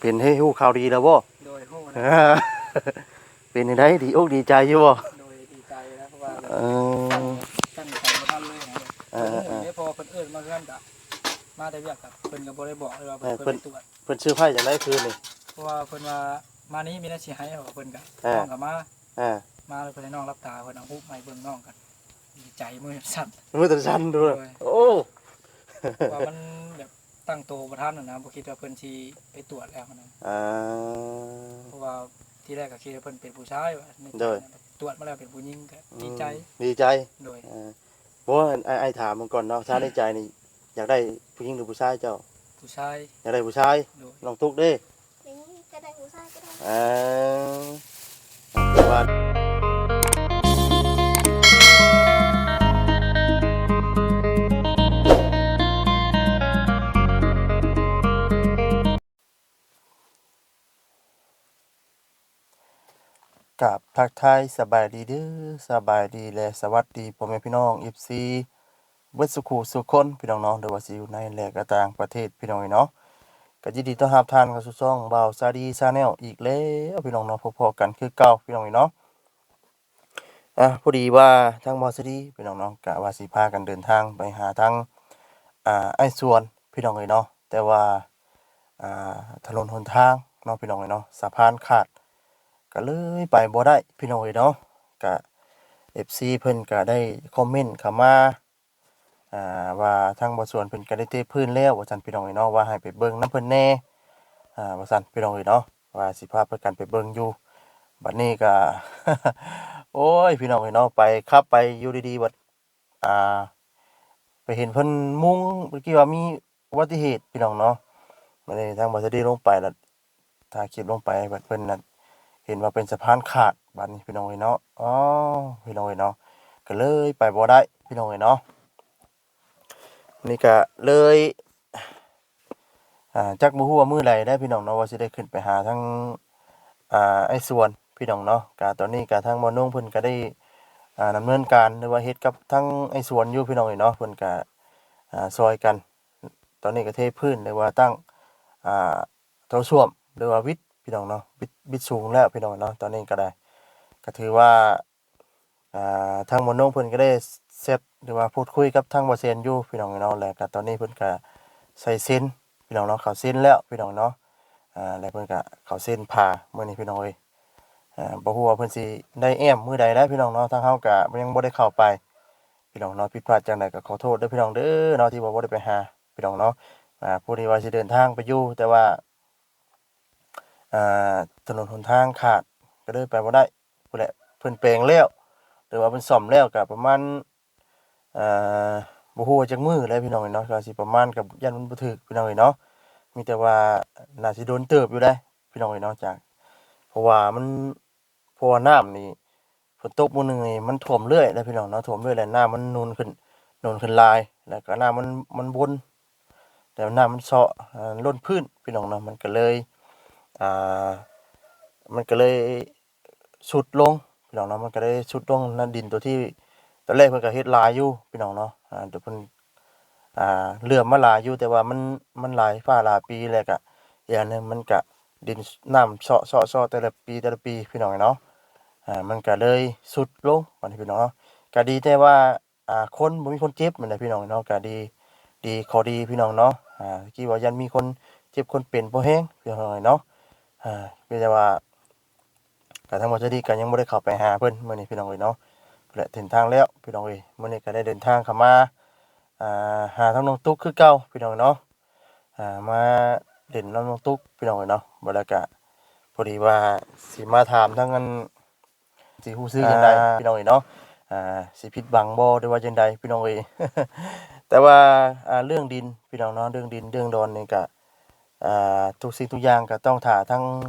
ເປັນໃຫ້ຮູ້ຂ່າວດີແລ້ວບໍ່? ໂດຍ ຮູ້ແລ້ວ. ເປັນຈັ່ງໃດ ດີອົກດີໃຈຢູ່ບໍ່? ໂດຍ ດີໃຈແລ້ວ ເພາະວ່າ ເອີ ຕັ້ງໃຈບໍ່ທັນເລີຍນະ. ເອີ ເອີ ເອີ ເພາະວ່າເພິ່ນເອີ້ນມາເຮືອນກະ ມາແຕ່ວຽກກະ ເພິ່ນກະບໍ່ໄດ້ບອກເລີຍວ່າ ເອີ ເພິ່ນ ເພິ່ນໄປຕວດ. ເພິ່ນເຊີໄພຈັ່ງໃດຄືນນີ້? ເພາະວ່າເພິ່ນວ່າ ມານີ້ມີແນວຊິໃຫ້ ເພິ່ນກະ ເອີ ນ້ອງກະມາ ເອີ ມາແລ້ວເພິ່ນໃຫ້ນ້ອງຫຼັບຕາ ເພິ່ນເອົາຮູບມາໃຫ້ເບິ່ງ ນ້ອງກະດີໃຈ ມືສັ່ນ ມືສັ່ນດ້ວຍ. ໂດຍ ໂອ້ ວ່າມັນແບບ ຕັ້ງໂຕບໍ່ທັນນະ ບໍ່ຄິດວ່າເພິ່ນຊິໄປຕວດແລ້ວນະ. ອ່າ ເພາະວ່າທີແລກກໍຄິດວ່າເພິ່ນເປັນຜູ້ຊາຍວ່າ ໃນໃຈ ໂດຍ ນະ ຕວດມາແລ້ວເປັນຜູ້ຍິງກໍ ອືມ ດີໃຈ ດີໃຈ. ໂດຍ ເອີ ບໍ່ ອ້າຍ ອ້າຍຖາມເບິ່ງກ່ອນເນາະ ຊາວໃນໃຈນີ້ ຢາກໄດ້ຜູ້ຍິງຫຼືຜູ້ຊາຍເຈົ້າ? ຜູ້ຊາຍ. ຢາກໄດ້ຜູ້ຊາຍ. ໂດຍ ນ້ອງຕຸກເດ້? ຜູ້ຍິງກໍໄດ້ ຜູ້ຊາຍກໍໄດ້. ອ່າ ກາບທັກທາຍສະບາຍດີເດີ ສະບາຍດີ ແລະ ສະຫວັດດີພໍ່ແມ່ພີ່ນ້ອງ ເອັຟຊີ ເບິດສູ່ຄູ່ສູ່ຄົນ ພີ່ນ້ອງເນາະ ຫຼືວ່າຊິຢູ່ໃນ ແລະ ກໍຕ່າງປະເທດ ພີ່ນ້ອງເອີຍເນາະ. ກໍຍິນດີຕ້ອນຮັບທ່ານເຂົ້າສູ່ຊ່ອງບ່າວຊາດີ Channel ອີກແລ້ວ ພີ່ນ້ອງເນາະ ພົບພໍ້ກັນຄືເກົ່າ ພີ່ນ້ອງເອີຍເນາະ. ອ່າ ພໍດີວ່າທາງບ່າວຊາດີ ພີ່ນ້ອງເນາະ ກະວ່າຊິພາກັນເດີນທາງໄປຫາທາງ ອ່າ ອ້າຍສວນ ພີ່ນ້ອງເອີຍເນາະ ແຕ່ວ່າ ອ່າ ຖະໜົນຫົນທາງເນາະ ພີ່ນ້ອງເອີຍເນາະ ສະພານຂາດ ກໍເລີຍໄປບໍ່ໄດ້ ພີ່ນ້ອງເອີຍເນາະ. ກະ ເອັຟຊີ ເພິ່ນກໍໄດ້ຄອມເມັນເຂົ້າມາ ອ່າ ວ່າທາງບ່າວສວນເພິ່ນກໍໄດ້ເທພື້ນແລ້ວວ່າຊັ້ນ ພີ່ນ້ອງເອີຍເນາະ ວ່າໃຫ້ໄປເບິ່ງນຳເພິ່ນແດ່ ອ່າ ວ່າຊັ້ນ ພີ່ນ້ອງເອີຍເນາະ ວ່າຊິພາພາກັນໄປເບິ່ງຢູ່. ບັດນີ້ກໍ ໂອ້ຍ ພີ່ນ້ອງເອີຍເນາະ ໄປຂັບໄປຢູ່ດີໆ ບັດ ອ່າ ໄປເຫັນເພິ່ນມຸງ ຄິດວ່າມີອຸບັດຕິເຫດ ພີ່ນ້ອງເນາະ. ບັດນີ້ທາງບ່າວຊາດີລົງໄປລະ ຖ່າຍຄລິບລົງໄປ ບັດເພິ່ນນັ້ນເຫັນວ່າເປັນສະພານຂາດ ບັດນີ້ ພີ່ນ້ອງເອີຍເນາະ. ອໍ ພີ່ນ້ອງເອີຍເນາະ ກໍເລີຍໄປບໍ່ໄດ້ ພີ່ນ້ອງເອີຍເນາະ. ນີ້ກະເລີຍ ອ່າ ຈັກບໍ່ຮູ້ວ່າມື້ໃດໄດ໋ ພີ່ນ້ອງເນາະ ວ່າຊິໄດ້ຂຶ້ນໄປຫາທາງ ອ່າ ອ້າຍສວນ ພີ່ນ້ອງເນາະ. ກະຕອນນີ້ກະທາງບ່າວນົງເພິ່ນກະໄດ້ ອ່າ ດຳເນີນການ ຫຼືວ່າເຮັດກັບທາງອ້າຍສວນຢູ່ ພີ່ນ້ອງເອີຍເນາະ ເພິ່ນກະ ອ່າ ຊ່ອຍກັນ. ຕອນນີ້ກະເທພື້ນ ຫຼືວ່າຕັ້ງ ອ່າ ໂຖສ້ວມ ຫຼືວ່າວິດ ພີ່ນ້ອງເນາະ ວິດ ວິດສູງແລ້ວ ພີ່ນ້ອງເນາະ. ຕອນນີ້ກໍໄດ້ ກໍຖືວ່າ ອ່າ ທາງໝໍນົງເພິ່ນກໍໄດ້ແຊັດ ຫຼືວ່າພູດຄຸຍກັບທາງບໍ່ແຊນຢູ່ ພີ່ນ້ອງເນາະ. ແລ້ວກໍຕອນນີ້ເພິ່ນກໍໃສ່ເຊັນ ພີ່ນ້ອງເນາະ ເຂົ້າເຊັນແລ້ວ ພີ່ນ້ອງເນາະ. ອ່າ ແລ້ວເພິ່ນກໍເຂົ້າເຊັນຜ່າມື້ນີ້ ພີ່ນ້ອງເອີຍ. ອ່າ ບໍ່ຮູ້ວ່າເພິ່ນຊິໄດ້ແອ້ມມື້ໃດແລ້ວ ພີ່ນ້ອງເນາະ. ທາງເຮົາກໍຍັງບໍ່ໄດ້ເຂົ້າໄປ ພີ່ນ້ອງເນາະ. ຜິດພາດຈັ່ງໃດກໍຂໍໂທດເດີ ພີ່ນ້ອງເດີເນາະ ທີ່ວ່າບໍ່ໄດ້ໄປຫາ ພີ່ນ້ອງເນາະ. ອ່າ ຜູ້ທີ່ວ່າຊິເດີນທາງໄປຢູ່ ແຕ່ວ່າ ອ່າ ຖະໜົນຫົນທາງຂາດ ກໍເລີຍໄປບໍ່ໄດ້. ພຸ້ນແຫຼະ ເພິ່ນແປງແລ້ວ ຫຼືວ່າເພິ່ນສ້ອມແລ້ວ ກໍປະມານ ອ່າ ບໍ່ຮູ້ວ່າຈັກມື້ແລ້ວ ພີ່ນ້ອງເອີຍເນາະ. ກໍຊິປະມານ ກໍຢ້ານມັນບໍ່ຖືກ ພີ່ນ້ອງເອີຍເນາະ. ມີແຕ່ວ່າໜ້າຊິດົນເຕີບຢູ່ເດ້ ພີ່ນ້ອງເອີຍເນາະ. ຈາກ ເພາະວ່າມັນ ເພາະວ່ານ້ຳນີ້ ຝົນຕົກມື້ໜຶ່ງນີ້ມັນຖ້ວມເລື້ອຍແຫຼະ ພີ່ນ້ອງເນາະ. ຖ້ວມເລື້ອຍແລ້ວນ້ຳມັນໜູນຂຶ້ນ ໜູນຂຶ້ນຫຼາຍ ແລ້ວກໍນ້ຳມັນ ມັນວົນ ແລ້ວນ້ຳມັນເຊາະ ອ່າ ລົ້ນພື້ນ ພີ່ນ້ອງເນາະ. ມັນກໍເລີຍ ອ່າ ມັນກໍເລີຍຊຸດລົງ ພີ່ນ້ອງເນາະ. ມັນກໍເລີຍຊຸດລົງ ນະ ດິນຕົວທີ່ ຕອນແລກເພິ່ນກໍເຮັດຫຼາຍຢູ່ ພີ່ນ້ອງເນາະ. ອ່າ ແຕ່ເພິ່ນ ອ່າ ເຫຼື້ອມມາຫຼາຍຢູ່ ແຕ່ວ່າມັນ ມັນຫຼາຍຟ້າຫຼາຍປີ ແລ້ວກະອີກຢ່າງໜຶ່ງ ມັນກະ ດິນ ນ້ຳເຊາະ ເຊາະ ເຊາະ ແຕ່ລະປີ ແຕ່ລະປີ ພີ່ນ້ອງເນາະ. ອ່າ ມັນກະເລີຍຊຸດລົງ ບັດນີ້ ພີ່ນ້ອງເນາະ. ກະດີແຕ່ວ່າ ອ່າ ຄົນ ບໍ່ມີຄົນເຈັບ ແມ່ນແຫຼະ ພີ່ນ້ອງເນາະ. ກະດີ ດີ ຂໍດີ ພີ່ນ້ອງເນາະ. ອ່າ ຄິດວ່າຢ້ານມີຄົນເຈັບຄົນເປັນພໍແຮງ ພີ່ນ້ອງເນາະ. ອ່າ ມີແຕ່ວ່າ ກະທາງບ່າວຈະດີກໍຍັງບໍ່ໄດ້ເຂົ້າໄປຫາເພິ່ນມື້ນີ້ ພີ່ນ້ອງເອີຍເນາະ. ແລະ ເດີນທາງແລ້ວ ພີ່ນ້ອງເອີຍ ມື້ນີ້ກໍໄດ້ເດີນທາງເຂົ້າມາ ອ່າ ຫາທາງນ້ອງຕຸກຄືເກົ່າ ພີ່ນ້ອງເນາະ. ອ່າ ມາຫຼິ້ນນຳນ້ອງຕຸກ ພີ່ນ້ອງເອີຍເນາະ. ບໍ່ແລ້ວກະ ພໍດີວ່າຊິມາຖາມທາງອັນ ຊິຮູ້ສຶກຈັ່ງໃດ ອ່າ ພີ່ນ້ອງເອີຍເນາະ. ອ່າ ຊິຜິດຫວັງບໍ່ ຫຼືວ່າຈັ່ງໃດ ພີ່ນ້ອງເອີຍ. ແຕ່ວ່າ ອ່າ ເລື່ອງດິນ ພີ່ນ້ອງເນາະ ເລື່ອງດິນເລື່ອງດອນນີ້ກະ ອ່າ ທຸກສິ່ງທຸກຢ່າງກໍຕ້ອງຖ້າທາງ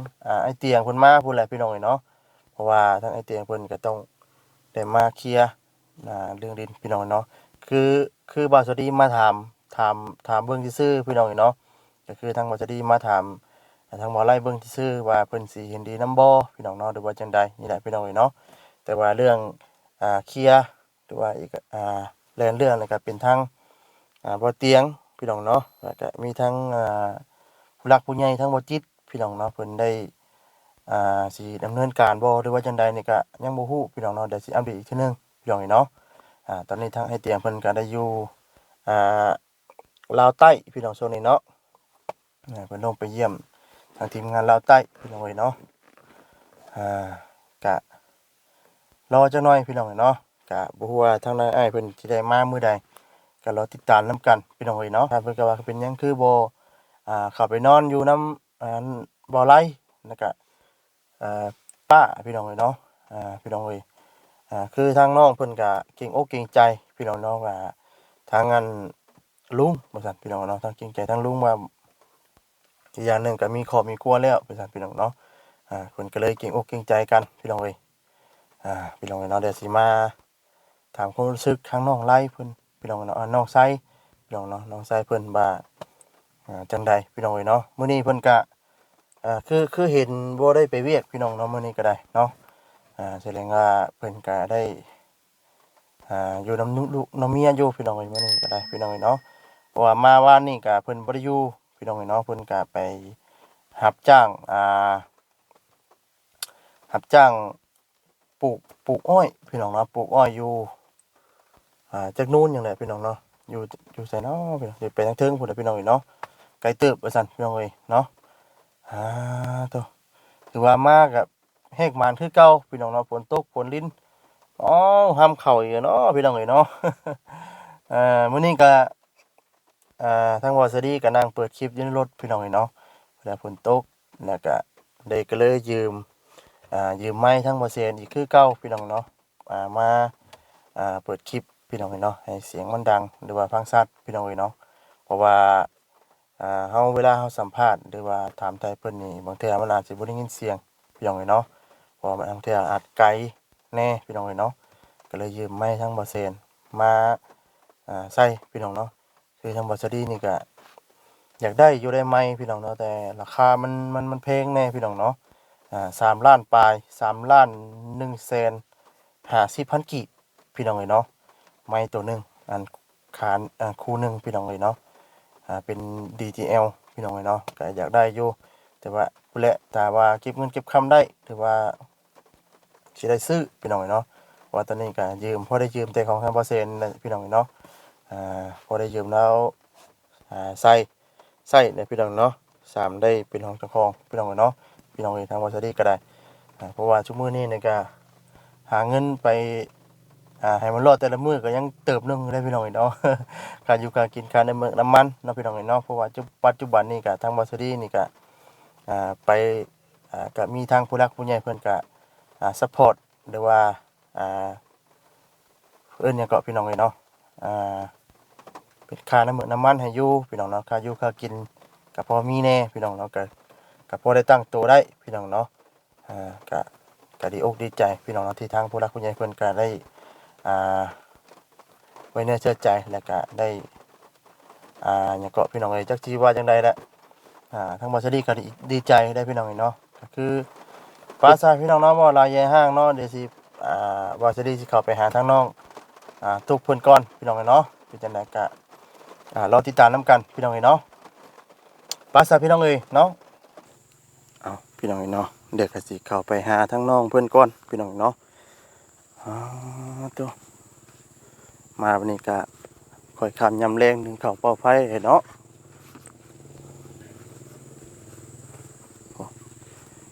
ອ່າ ອ້າຍຕຽງເພິ່ນມາພຸ້ນແຫຼະ ພີ່ນ້ອງເອີຍເນາະ. ເພາະວ່າທາງອ້າຍຕຽງເພິ່ນກໍຕ້ອງໄດ້ມາເຄຍ ອ່າ ເລື່ອງດິນ ພີ່ນ້ອງເນາະ. ຄື ຄືບ່າວສາລີມາຖາມ ຖາມ ຖາມເບິ່ງຊື່ໆ ພີ່ນ້ອງເອີຍເນາະ. ກໍຄືທາງບ່າວສາລີມາຖາມ ອ່າ ທາງບ່າວໄລເບິ່ງຊື່ໆ ວ່າເພິ່ນຊິເຫັນດີນຳບໍ່ ພີ່ນ້ອງເນາະ ຫຼືວ່າຈັ່ງໃດ ນີ້ແຫຼະ ພີ່ນ້ອງເອີຍເນາະ. ແຕ່ວ່າເລື່ອງ ອ່າ ເຄຍ ຫຼືວ່າອີກ ອ່າ ແລ່ນເລື່ອງນີ້ກໍເປັນທາງ ອ່າ ບ່າວຕຽງ ພີ່ນ້ອງເນາະ. ແລ້ວກໍມີທັງ ອ່າ ຜູ້ຫຼັກຜູ້ໃຫຍ່ ທັງບ່າວຈິດ ພີ່ນ້ອງເນາະ ເພິ່ນໄດ້ ອ່າ ຊິດຳເນີນການບໍ່ ຫຼືວ່າຈັ່ງໃດນີ້ກະຍັງບໍ່ຮູ້ພີ່ນ້ອງເນາະ. ດຽວຊິອັບເດດອີກເທື່ອໜຶ່ງພີ່ນ້ອງເອີຍເນາະ. ອ່າ ຕອນນີ້ທາງອ້າຍຕຽງເພິ່ນກະໄດ້ຢູ່ ອ່າ ລາວໃຕ້ພີ່ນ້ອງ ຊ່ວງນີ້ເນາະ. ອ່າ ເພິ່ນລົງໄປຢ້ຽມທາງທີມງານລາວໃຕ້ພີ່ນ້ອງເອີຍເນາະ. ອ່າ ກະລໍຈັກໜ່ອຍພີ່ນ້ອງເອີຍເນາະ. ກະບໍ່ຮູ້ວ່າທາງນາຍອ້າຍເພິ່ນຊິໄດ້ມາມື້ໃດ ກະລໍຕິດຕາມນຳກັນພີ່ນ້ອງເອີຍເນາະ. ທາງເພິ່ນກະວ່າເປັນຫຍັງຄືບໍ່ ອ່າ ເຂົ້າໄປນອນຢູ່ນຳ ອັນ ບ່າວໄລ ແລ້ວກະ ອ່າ ປ້າພີ່ນ້ອງເອີຍເນາະ. ອ່າ ພີ່ນ້ອງເອີຍ ອ່າ ຄືທາງນ້ອງເພິ່ນກະເກງອົກເກງໃຈພີ່ນ້ອງເນາະ ວ່າທາງອັນລຸງວ່າຊັ້ນພີ່ນ້ອງເນາະ. ທາງເກງໃຈທາງລຸງວ່າ ອີກຢ່າງໜຶ່ງກະມີຄອບມີຄົວແລ້ວວ່າຊັ້ນພີ່ນ້ອງເນາະ. ອ່າ ເພິ່ນກະເລີຍເກງອົກເກງໃຈກັນພີ່ນ້ອງເອີຍ. ອ່າ ພີ່ນ້ອງເອີຍເນາະ ດຽວຊິມາ ຖາມຄວາມຮູ້ສຶກທາງນ້ອງໄລເພິ່ນພີ່ນ້ອງເນາະ ອ່າ ນ້ອງໄຊພີ່ນ້ອງເນາະ ນ້ອງໄຊເພິ່ນວ່າ ອ່າ ຈັ່ງໃດພີ່ນ້ອງເອີຍເນາະ. ມື້ນີ້ເພິ່ນກະ ອ່າ ຄື ຄືເຫັນບໍ່ໄດ້ໄປວຽກພີ່ນ້ອງເນາະ ມື້ນີ້ກະໄດ້ເນາະ. ອ່າ ສະແດງວ່າເພິ່ນກະໄດ້ ອ່າ ຢູ່ນຳລູກນຳເມຍຢູ່ພີ່ນ້ອງເອີຍ ມື້ນີ້ກະໄດ້ພີ່ນ້ອງເອີຍເນາະ. ເພາະວ່າມາວານນີ້ກະເພິ່ນບໍ່ໄດ້ຢູ່ພີ່ນ້ອງເອີຍເນາະ ເພິ່ນກະໄປຮັບຈ້າງ ອ່າ ຮັບຈ້າງປູກ ປູກອ້ອຍພີ່ນ້ອງເນາະ. ປູກອ້ອຍຢູ່ ອ່າ ຈັກນູນຫຍັງແຫຼະພີ່ນ້ອງເນາະ. ຢູ່ ຢູ່ໃສເນາະພີ່ນ້ອງ ໄປທາງເທິງພຸ້ນແຫຼະພີ່ນ້ອງເອີຍເນາະ. ໄກເຕີບວ່າຊັ້ນພີ່ນ້ອງເອີຍເນາະ. ອ່າ ໂທ້ ຖືວ່າມາກະແຮກໝານຄືເກົ່າພີ່ນ້ອງເນາະ. ຝົນຕົກຝົນລິນ ອ້າວ ຫ້ຳເຂົ້າອີກແລ້ວເນາະພີ່ນ້ອງເອີຍເນາະ. ເອີ ມື້ນີ້ກະ ອ່າ ທາງບ່າວສາລີກະນັ່ງເປີດຄລິບຢູ່ໃນລົດພີ່ນ້ອງເອີຍເນາະ. ແລ້ວຝົນຕົກ ແລ້ວກະໄດ້ ກະເລີຍຢືມ ອ່າ ຢືມໄມທາງບ່າວແສນອີກຄືເກົ່າພີ່ນ້ອງເນາະ. ອ່າ ມາ ອ່າ ເປີດຄລິບພີ່ນ້ອງເອີຍເນາະ ໃຫ້ສຽງມັນດັງ ຫຼືວ່າຟັງຊັດພີ່ນ້ອງເອີຍເນາະ. ເພາະວ່າ ອ່າ ເຮົາ ເວລາເຮົາສຳພາດ ຫຼືວ່າຖາມໄຖ່ເພິ່ນນີ້ ບາງເທື່ອມັນອາດຊິບໍ່ໄດ້ຍິນສຽງພີ່ນ້ອງເອີຍເນາະ. ເພາະວ່າບາງເທື່ອອາດໄກແດ່ພີ່ນ້ອງເອີຍເນາະ. ກະເລີຍຢືມໄມທາງບ່າວແສນມາ ອ່າ ໃຊ້ພີ່ນ້ອງເນາະ. ຄືທາງບ່າວສາລີນີ້ກະຢາກໄດ້ຢູ່ໄດ໋ໄມພີ່ນ້ອງເນາະ ແຕ່ລາຄາມັນ ມັນ ມັນແພງແດ່ພີ່ນ້ອງເນາະ. ອ່າ ສາມລ້ານປາຍ ສາມລ້ານໜຶ່ງແສນຫ້າສິບພັນກີບພີ່ນ້ອງເອີຍເນາະ. ໄມໂຕໜຶ່ງ ອັນ ຂານ ອ່າ ຄູ່ໜຶ່ງພີ່ນ້ອງເອີຍເນາະ. ອ່າ ເປັນ ດີຈີແອລ ພີ່ນ້ອງເອີຍເນາະ ກະຢາກໄດ້ຢູ່ ແຕ່ວ່າພຸ້ນແຫຼະ ຖ້າວ່າເກັບເງິນເກັບຄຳໄດ້ ຖືວ່າ ຊິໄດ້ຊື້ພີ່ນ້ອງເອີຍເນາະ. ເພາະວ່າຕອນນີ້ກະຢືມ ພໍໄດ້ຢືມແຕ່ຂອງທາງບ່າວແສນແຫຼະພີ່ນ້ອງເອີຍເນາະ. ອ່າ ພໍໄດ້ຢືມແລ້ວ ອ່າ ໃຊ້ ໃຊ້ແຫຼະພີ່ນ້ອງເນາະ. ສາມ ໄດ້ເປັນຂອງເຈົ້າຂອງພີ່ນ້ອງເອີຍເນາະ. ພີ່ນ້ອງເອີຍ ທາງບ່າວສາລີກະໄດ້ ອ່າ ເພາະວ່າຊຸມມື້ນີ້ນີ້ກະຫາເງິນໄປ ອ່າ ໃຫ້ມັນລອດແຕ່ລະມື້ກະຍັງເຕີບໜຶ່ງຢູ່ເດ້ພີ່ນ້ອງເອີຍເນາະ. ຄ່າຢູ່ຄ່າກິນ ຄ່ານ້ຳເມືອກນ້ຳມັນເນາະພີ່ນ້ອງເອີຍເນາະ. ເພາະວ່າຈຸ ປັດຈຸບັນນີ້ກະທາງບ່າວສາລີນີ້ກະ ອ່າ ໄປ ອ່າ ກະມີທາງຜູ້ຫຼັກຜູ້ໃຫຍ່ເພິ່ນກະ ອ່າ ຊັບພອດ ຫຼືວ່າ ອ່າ ເອີ້ນຫຍັງເກາະພີ່ນ້ອງເອີຍເນາະ ອ່າ ເປັນຄ່ານ້ຳເມືອກນ້ຳມັນໃຫ້ຢູ່ພີ່ນ້ອງເນາະ. ຄ່າຢູ່ຄ່າກິນກະພໍມີແດ່ພີ່ນ້ອງເນາະ ກະ ກະພໍໄດ້ຕັ້ງໂຕໄດ້ພີ່ນ້ອງເນາະ. ອ່າ ກະ ກະດີອົກດີໃຈພີ່ນ້ອງເນາະ ທີ່ທາງຜູ້ຫຼັກຜູ້ໃຫຍ່ເພິ່ນກະໄດ້ ອ່າ ໄວ້ເນື້ອເຊື່ອໃຈ ແລ້ວກະໄດ້ ອ່າ ຫຍັງເກາະພີ່ນ້ອງເອີຍ ຈັກຊິວ່າຈັ່ງໃດແຫຼະ. ອ່າ ທາງບ່າວສາລີກະດີ ດີໃຈໄດ໋ພີ່ນ້ອງເອີຍເນາະ. ກະຄື ປະຊາພີ່ນ້ອງເນາະ ເວົ້າຫຼາຍຢ່າໃຫ້ຮ້າງເນາະ ດຽວຊິ ອ່າ ບ່າວສາລີຊິເຂົ້າໄປຫາທາງນ້ອງ ອ່າ ຕຸກເພິ່ນກ່ອນພີ່ນ້ອງເອີຍເນາະ. ເປັນຈັ່ງໃດກະ ອ່າ ລໍຕິດຕາມນຳກັນພີ່ນ້ອງເອີຍເນາະ. ປະຊາພີ່ນ້ອງເອີຍເນາະ. ເອົາ ພີ່ນ້ອງເອີຍເນາະ ດຽວກະຊິເຂົ້າໄປຫາທາງນ້ອງເພິ່ນກ່ອນພີ່ນ້ອງເນາະ. ອາ ໂທ້ ມາບາດນີ້ກະຄ່ອຍຄ່ຳຍາມແລງ ໜຶ້ງເຂົ້າເປົ່າໄຟເນາະ. ໂອ້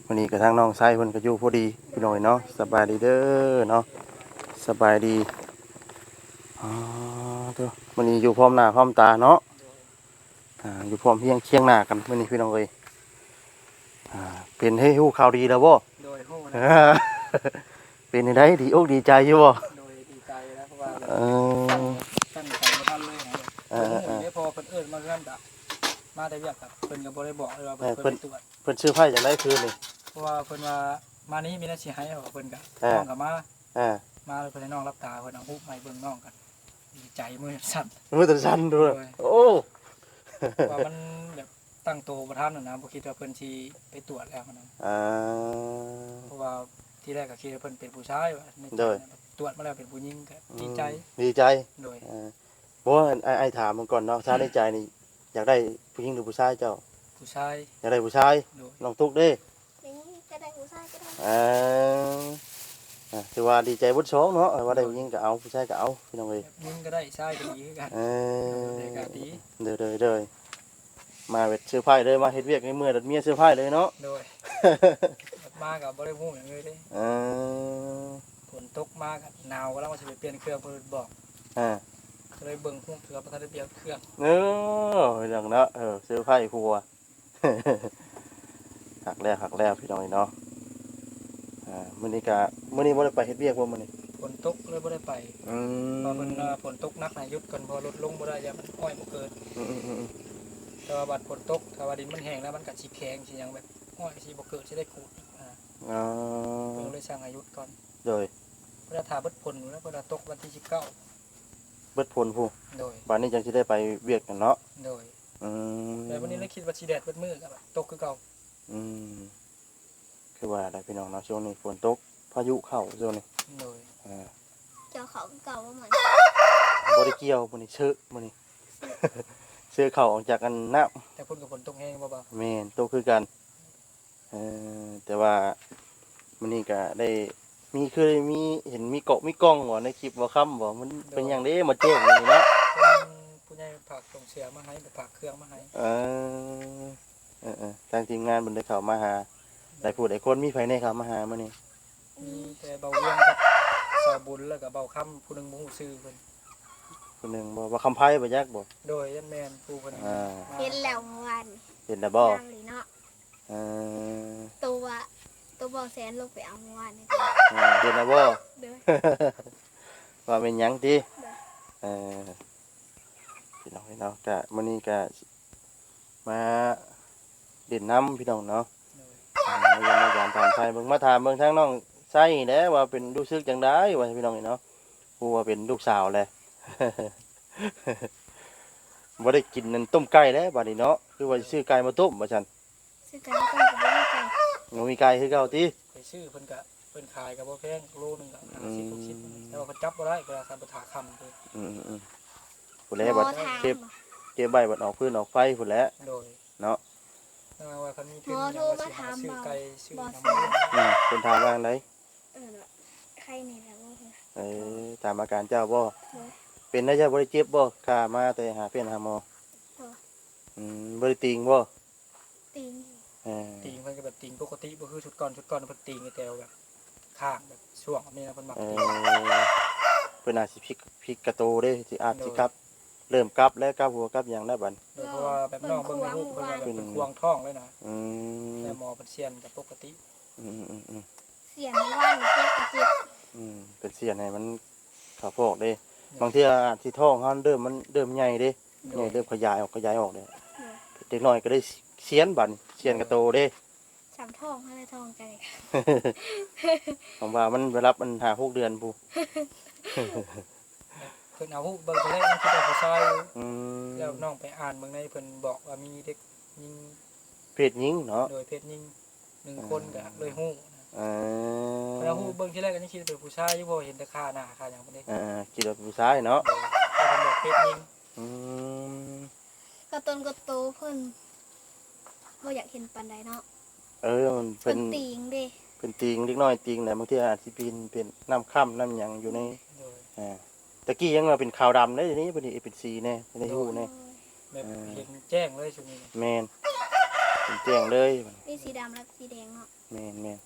ມື້ນີ້ກະທາງນ້ອງຊາຍເພິ່ນກະຢູ່ພໍດີພີ່ນ້ອງເອີຍເນາະ. ສະບາຍດີເດີເນາະ ສະບາຍດີ. ອາ ໂທ້ ມື້ນີ້ຢູ່ພ້ອມໜ້າພ້ອມຕາເນາະ. ອ່າ ຢູ່ພ້ອມຮຽງຄຽງໜ້າກັນມື້ນີ້ພີ່ນ້ອງເອີຍ. ອ່າ ເປັນ ເຮີ້ຍ ຮູ້ຂ່າວດີແລ້ວບໍ່? ໂດຍ ຮູ້ແລ້ວ. ເປັນຈັ່ງໃດ ດີອົກດີໃຈຢູ່ບໍ່? ໂດຍ ດີໃຈແລ້ວ ເພາະວ່າ ເອີ ຕັ້ງ ຕັ້ງໃຈບໍ່ທັນເລີຍນະ. ເອີ ເອີ ເອີ ເພາະວ່າເພິ່ນເອີ້ນມາເຮືອນກະ ມາແຕ່ວຽກກະ ເພິ່ນກະບໍ່ໄດ້ບອກເລີຍວ່າ ເອີ ເພິ່ນ ເພິ່ນໄປຕວດ ເພິ່ນເຊີໄພຣສ໌ຈັ່ງໃດຄືນນີ້? ເພາະວ່າເພິ່ນວ່າ ມານີ້ມີແນວຊິໃຫ້ ເພິ່ນກະ ເອີ ນ້ອງກະມາ ເອີ ມາແລ້ວເພິ່ນໃຫ້ນ້ອງຫຼັບຕາ ເພິ່ນເອົາຮູບມາໃຫ້ເບິ່ງ ນ້ອງກະ ດີໃຈ ມືສັ່ນ ມືສັ່ນດ້ວຍ. ໂອ້ ວ່າມັນແບບຕັ້ງໂຕບໍ່ທັນນະ ບໍ່ຄິດວ່າເພິ່ນຊິໄປຕວດແລ້ວນະ. ອ່າ ເພາະວ່າທີແລກກະຄິດວ່າເພິ່ນເປັນຜູ້ຊາຍວ່າ ໃນໃຈ ໂດຍ ນະ ຕວດມາແລ້ວເປັນຜູ້ຍິງກະ ອືມ ດີໃຈ ດີໃຈ. ໂດຍ ເອີ ບໍ່ ອັນ ອ້າຍ ອ້າຍຖາມເບິ່ງກ່ອນເນາະ ຊາວໃນໃຈນີ້ຢາກໄດ້ຜູ້ຍິງຫຼືຜູ້ຊາຍເຈົ້າ? ຜູ້ຊາຍ ຢາກໄດ້ຜູ້ຊາຍ. ໂດຍ. ນ້ອງຕຸກເດ້? ແມ່ນ ຢາກໄດ້ຜູ້ຊາຍກໍໄດ້. ເອີ ອ່າ ຖືວ່າດີໃຈເບິດສອງເນາະ ວ່າໄດ້ຜູ້ຍິງກໍເອົາ ຜູ້ຊາຍກໍເອົາ ພີ່ນ້ອງເອີຍ. ຍິງກໍໄດ້ ຊາຍກໍດີຄືກັນ. ເອີ ໄດ້ກໍດີ. ໂດຍໆໆ ມາແບບເຊີໄພເລີຍ ມາເຮັດວຽກໃນເມື່ອຍ ແລ້ວເມຍເຊີໄພເລີຍເນາະ. ໂດຍ. ມາກໍບໍ່ໄດ້ຮູ້ຫຍັງເລີຍເດ້. ເອີ ຝົນຕົກມາກໍໜາວ ກຳລັງວ່າຊິໄປປ່ຽນເຄື່ອງ ເພິ່ນບອກ. ອ່າ ກໍເລີຍເບິ່ງຮູ້ເທື່ອ ບໍ່ທັນໄດ້ປ່ຽນເຄື່ອງ. ເອີ ເປັນຫຍັງເນາະ ເອີ ເຊີໄພຜົວ. ຄັກແລ້ວ ຄັກແລ້ວ ພີ່ນ້ອງເອີຍເນາະ. ອ່າ ມື້ນີ້ກະ ມື້ນີ້ບໍ່ໄດ້ໄປເຮັດວຽກບໍ່ມື້ນີ້? ຝົນຕົກເລີຍບໍ່ໄດ້ໄປ. ອືມ ເພາະເພິ່ນວ່າຝົນຕົກໜັກໃຫ້ຢຸດກ່ອນ ເພາະວ່າລົດລົງບໍ່ໄດ້ ຢ້ານມັນອ້ອຍບໍ່ເກີດ. ອືມໆໆ ແຕ່ວ່າບັດຝົນຕົກ ຖ້າວ່າດິນມັນແຫ້ງແລ້ວ ມັນກະຊິແຂງຊິຫຍັງ ແບບອ້ອຍຊິບໍ່ເກີດ ຊິໄດ້ຂູດອີກນະ. ອໍ ເພິ່ນກໍເລີຍສັ່ງໃຫ້ຢຸດກ່ອນ. ໂດຍ. ເພິ່ນວ່າຖ້າເບິດຝົນພຸ້ນແຫຼະ ເພິ່ນວ່າຕົກວັນທີສິບເກົ້າ ເບິດຝົນພຸ້ນ. ໂດຍ. ບາດນີ້ຈັ່ງຊິໄດ້ໄປວຽກນັ້ນເນາະ. ໂດຍ. ອືມ ແຕ່ມື້ນີ້ລະຄິດວ່າຊິແດດເບິດມື້ກໍຕົກຄືເກົ່າ. ອືມ ຄືວ່າແຫຼະພີ່ນ້ອງເນາະ ຊ່ວງນີ້ຝົນຕົກ ພາຍຸເຂົ້າຊ່ວງນີ້. ໂດຍ. ອ່າ ກ່ຽວເຂົ້າຄືເກົ່າບໍ່ມື້ນີ້? ບໍ່ໄດ້ກ່ຽວ ມື້ນີ້ເຊີ ມື້ນີ້ເຊີເຂົ້າອອກຈາກອັນນ້ຳ. ແຕ່ພຸ້ນກໍຝົນຕົກແຮງບໍ່ບ່າວ? ແມ່ນ ຕົກຄືກັນ. ເອີ ແຕ່ວ່າມື້ນີ້ກະໄດ້ມີ ຄືໄດ້ມີ ເຫັນມີເກາະມີກ່ອງບໍ່ໃນຄລິບບ່າວຄຳບໍ່? ມັນ ໂດຍ ເປັນຫຍັງເດ້ມາແຈ້ງມື້ນີ້ເນາະ? ເພິ່ນ ຜູ້ໃຫຍ່ຝາກສົ່ງເສຍມາໃຫ້ ແລະຝາກເຄື່ອງມາໃຫ້. ເອີ ເອີໆ ທາງທີມງານເພິ່ນໄດ້ເຂົ້າມາຫາຫຼາຍຜູ້ຫຼາຍຄົນ. ມີໃຜແດ່ເຂົ້າມາຫາມື້ນີ້? ມີແຕ່ບ່າວວຽງກັບສາວບຸນ ແລ້ວກໍບ່າວຄຳ ຜູ້ໜຶ່ງບໍ່ຮູ້ຊື່ເພິ່ນ. ຜູ້ໜຶ່ງບໍ່? ບ່າວຄຳໄພບໍ່ ຈັກບໍ່? ໂດຍ ແມ່ນ ຜູ້ເພິ່ນ ອ່າ ມາ ເຫັນແລ້ວເມື່ອວານນີ້. ເຫັນແລ້ວບໍ່? ງາມດີເນາະ. ເອີ ໂຕວ່າ ໂຕບໍ່ແສນລົງໄປເອົາເມື່ອວານນີ້. ເອີ ເຫັນແລ້ວບໍ່? ໂດຍ. ວ່າແມ່ນຫຍັງຕິ? ໂດຍ. ເອີ ພີ່ນ້ອງເອີຍເນາະ ກະມື້ນີ້ກະມາຫຼິ້ນນຳພີ່ນ້ອງເນາະ. ໂດຍ. ອ່າ ມາຢ້ຽມມາຢາມຖາມໄທເບິ່ງ ມາຖາມເບິ່ງທາງນ້ອງໄຊນີ້ແຫຼະວ່າເປັນ ຮູ້ສຶກຈັ່ງໃດວ່າ ພີ່ນ້ອງເອີຍເນາະ ຮູ້ວ່າເປັນລູກສາວແຫຼະ. ບໍ່ໄດ້ກິນອັນຕົ້ມໄກ່ແລ້ວບາດນີ້ເນາະ ຄືວ່າຊິຊື້ໄກ່ມາຕົ້ມວ່າຊັ້ນ. ຊື້ໄກ່ມາຕົ້ມກໍບໍ່ມີໄກ່. ບໍ່ມີໄກ່ຄືເກົ່າຕິ? ໄປຊື້ເພິ່ນກະ ເພິ່ນຂາຍກໍບໍ່ແພງ ໂລໜຶ່ງກໍຫ້າສິບ ຫົກສິບ ອືມ ແຕ່ວ່າເພິ່ນຈັບບໍ່ໄດ້ ເວລາຄັນເພິ່ນຖາຄຳ. ອືມໆໆ ພຸ້ນແຫຼະ ບໍ່ ບັດ ຖາມ ເກັບ ເກັບໄວ້ບັດອອກຟືນອອກໄຟພຸ້ນແຫຼະ. ໂດຍ. ເນາະ ແຕ່ວ່າຄັນມີທຶນ ບໍ່ ໂທມາຖາມ ວ່າຊິຫາຊື້ໄກ່ ບໍ່ ຊື້ຫຍັງ ບໍ່ ມາລ້ຽງ. ອືມ ເພິ່ນຖາມວ່າຈັ່ງໃດ? ເອີ ໄຄນີ້ແຫຼະບໍ່. ເອີ ຖາມອາການເຈົ້າບໍ່? ໂດຍ. ເປັນໄດ ເຈົ້າບໍ່ໄດ້ເຈັບບໍ່? ຂ້າມາແຕ່ຫາແພດຫາໝໍ. ບໍ່. ອືມ ບໍ່ໄດ້ຕີງບໍ່? ຕີງ. ເອີ ຕີງເພິ່ນກໍແບບຕີງປົກກະຕິ ບໍ່ຄືຊຸດກ່ອນ ຊຸດກ່ອນເພິ່ນຕີງແຕ່ແບບຂ້າງ ແບບຊ່ວງແບບນີ້ນະ ເພິ່ນມັກ ເອີ ຕີງ. ເພິ່ນອາດຊິພິກ ພິກກະໂຕເດ້ ຊິອາດຊິ ໂດຍ ກັບ ເລີ່ມກັບແລ້ວ ກັບຫົວກັບຫຍັງແລ້ວບັດ. ໂດຍ. ເພາະວ່າແບບນ້ອງເບິ່ງໃນຮູບເພິ່ນວ່າແບບ ເປັນຂວາງທ້ອງເລີຍນະ. ອືມ ແຕ່ໝໍເພິ່ນສ່ຽນກໍປົກກະຕິ. ອືມໆໆ ສ່ຽນໃນບ້ານເຈັບກໍເຈັບ. ອືມ ເປັນສ່ຽນໃຫ້ມັນເຂົ້າຟອກເດ້. ໂດຍ. ບາງເທື່ອອາດຊິທ້ອງເຮົາເລີ່ມ ມັນເລີ່ມໃຫຍ່ເດ້. ໂດຍ. ໃຫຍ່ ເລີ່ມຂະຫຍາຍອອກ ຂະຫຍາຍອອກເດ້. ໂດຍ. ເດັກນ້ອຍກໍໄດ້ ສ- ສ່ຽນບາດນີ້ ສ່ຽນກະໂຕເດ້. ສ່ຳທ້ອງຫັ້ນແຫຼະ ທ້ອງໄກ່. ຫວັງວ່າມັນໄປຮັບອັນຫ້າຫົກເດືອນພຸ້ນ. ເພິ່ນເອົາຮູບເບິ່ງທີແລກ ຍັງຄິດວ່າຜູ້ຊາຍຢູ່. ອືມ ແລ້ວນ້ອງໄປອ່ານເບິ່ງໃນ ເພິ່ນບອກວ່າມີເດັກຍິງ ເພດຍິງເນາະ. ໂດຍ ເພດຍິງ ໜຶ່ງຄົນກໍເລີຍຮູ້ນະ. ເອີ ເພິ່ນເອົາຮູບເບິ່ງທີແລກກໍຍັງຄິດວ່າເປັນຜູ້ຊາຍຢູ່ ເພາະວ່າເຫັນແຕ່ຂາໜ້າຂາຫຍັງເພິ່ນເດ້. ເອີໆ ຄິດວ່າເປັນຜູ້ຊາຍເນາະ. ໂດຍ ແຕ່ເພິ່ນບອກເພດຍິງ. ອືມ ກະຕົນກະໂຕເພິ່ນບໍ່ຢາກເຫັນປານໃດເນາະ. ເອີ ມັນເປັນ ເພິ່ນຕີງເດ້ ເພິ່ນຕີງ ເດັກນ້ອຍຕີງແຫຼະ ບາງເທື່ອອາດຊິເປັນ ເປັນນ້ຳຄ້ຳນ້ຳຫຍັງຢູ່ໃນ. ໂດຍ. ອ່າ ຕະກີ້ຍັງວ່າເປັນຂາວດຳເດ້ ດຽວນີ້ເພິ່ນເຮັດເປັນສີແດ່ ໄດ້ຮູ້ແດ່. ໂດຍ. ແບບ ອ່າ ເຫັນແຈ້ງເລີຍຊຸມນີ້. ແມ່ນ ເຫັນແຈ້ງເລີຍ ມີສີດຳແລະສີແດງເນາະ. ແມ່ນ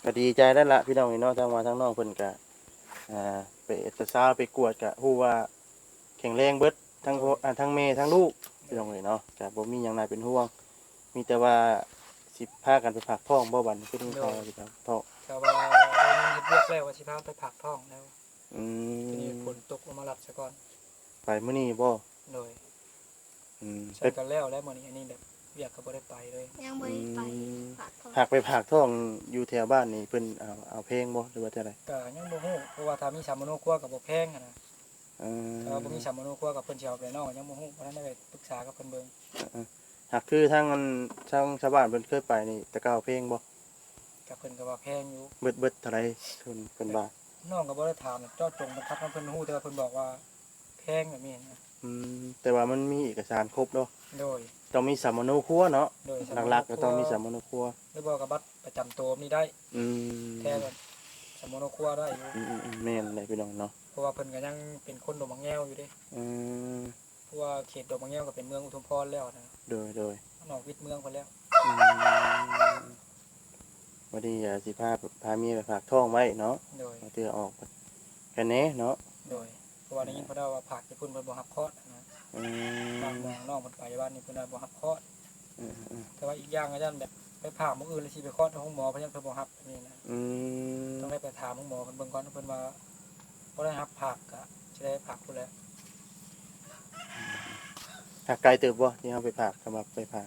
ໆ ກໍດີໃຈແລ້ວລະພີ່ນ້ອງເອີຍເນາະ ທາງວ່າທາງນ້ອງເພິ່ນກະ ອ່າ ໄປເອັກຊະຊາຍ ໄປກວດກະຮູ້ວ່າແຂງແຮງເບິດ ທັງ ໂດຍ ພໍ່ ອ່າ ທັງແມ່ທັງລູກ ໂດຍ ພີ່ນ້ອງເອີຍເນາະ ກະບໍ່ມີຫຍັງໜ້າເປັນຫ່ວງ ມີແຕ່ວ່າຊິພາກັນໄປຝາກທ້ອງບໍ່ບັດນີ້ ຄືໄດ້ຍິນຂ່າວວ່າຊິຝາກທ້ອງ. ໂດຍ ກະວ່າໄດ້ເງິນເຮັດວຽກແລ້ວ ວ່າຊິພາໄປຝາກທ້ອງແລ້ວ. ອືມ ທີນີ້ຝົນຕົກລົງມາລັດຊະກ່ອນ. ໄປມື້ນີ້ບໍ່? ໂດຍ. ອືມ ຊັ້ນກໍແລ້ວແລ້ວມື້ນີ້ ອັນນີ້ແບບວຽກກໍບໍ່ໄດ້ໄປເລີຍ ຍັງບໍ່ໄດ້ໄປ ອືມ ຝາກທ້ອງ. ຫາກໄປຝາກທ້ອງຢູ່ແຖວບ້ານນີ້ ເພິ່ນເອົາ ເອົາແພງບໍ່ ຫຼືວ່າຈັ່ງໃດ? ກໍຍັງບໍ່ຮູ້ ເພາະວ່າຖ້າມີສຳມະໂນຄົວກໍບໍ່ແພງຫັ້ນນະ. ເອີ ຖ້າວ່າບໍ່ມີສຳມະໂນຄົວກໍເພິ່ນຊິເອົາໄປນອກ ຍັງບໍ່ຮູ້ ບໍ່ທັນໄດ້ໄປປຶກສາກັບເພິ່ນເບິ່ງ. ເອີໆ ຫາກຄືທາງອັນ ທາງຊາວບ້ານເພິ່ນເຄີຍໄປນີ້ ແຕ່ເກົ່າແພງບໍ່? ກໍເພິ່ນກໍວ່າແພງຢູ່. ເບິດ ເບິດເທົ່າໃດ ເພິ່ນ ເພິ່ນວ່າ? ນ້ອງກໍບໍ່ໄດ້ຖາມເຈາະຈົງເປັນຄັກນຳເພິ່ນ ຮູ້ແຕ່ວ່າເພິ່ນບອກວ່າແພງແບບນີ້ນະ. ອືມ ແຕ່ວ່າມັນມີເອກະສານຄົບເນາະ. ໂດຍ ຕ້ອງມີສຳມະໂນຄົວເນາະ. ໂດຍ ສຳມະໂນຄົວ ຫຼັກໆກໍຕ້ອງມີສຳມະໂນຄົວ ຫຼືບໍ່ກໍບັດປະຈຳໂຕນີ້ໄດ້. ອືມ ແທ້ແບບສຳມະໂນຄົວໄດ້ຢູ່. ອືມໆໆ ແມ່ນແຫຼະພີ່ນ້ອງເນາະ ເພາະວ່າເພິ່ນກໍຍັງເປັນຄົນດົງບັກແງວຢູ່ເດ້. ອືມ ເພາະວ່າເຂດດົງບັກແງວກໍເປັນເມືອງອຸທຸມພອນແລ້ວນະ. ໂດຍໆ ມັນອອກວິດເມືອງໄປແລ້ວ. ອືມ ບັດນີ້ກໍຊິພາ ພາເມຍໄປຝາກທ້ອງໄວ້ເນາະ. ໂດຍ ບາງເທື່ອອອກກັນແດ່ເນາະ. ໂດຍ ເພາະວ່າໄດ້ຍິນເພິ່ນເວົ້າວ່າຝາກຢູ່ພຸ້ນເພິ່ນບໍ່ຮັບຄອດນະ. ອືມ ຝາກໝໍນ້ອງເພິ່ນໄປວານນີ້ເພິ່ນວ່າບໍ່ຮັບຄອດ. ເອີໆ ແຕ່ວ່າອີກຢ່າງກໍຢ້ານແບບໄປຝາກມື້ອື່ນແລ້ວຊິໄປຄອດໂຮງໝໍ ເພິ່ນຢ້ານເພິ່ນບໍ່ຮັບແບບນີ້ນະ. ອືມ ຕ້ອງໄດ້ໄປຖາມໂຮງໝໍເພິ່ນເບິ່ງກ່ອນ ເພິ່ນວ່າບໍ່ໄດ້ຮັບຝາກ ກໍຊິໄດ້ຝາກພຸ້ນແຫຼະ. ຫາກໄກເຕີບບໍ່ ທີ່ເຮົາໄປຝາກ ສຳລັບໄປຝາກ?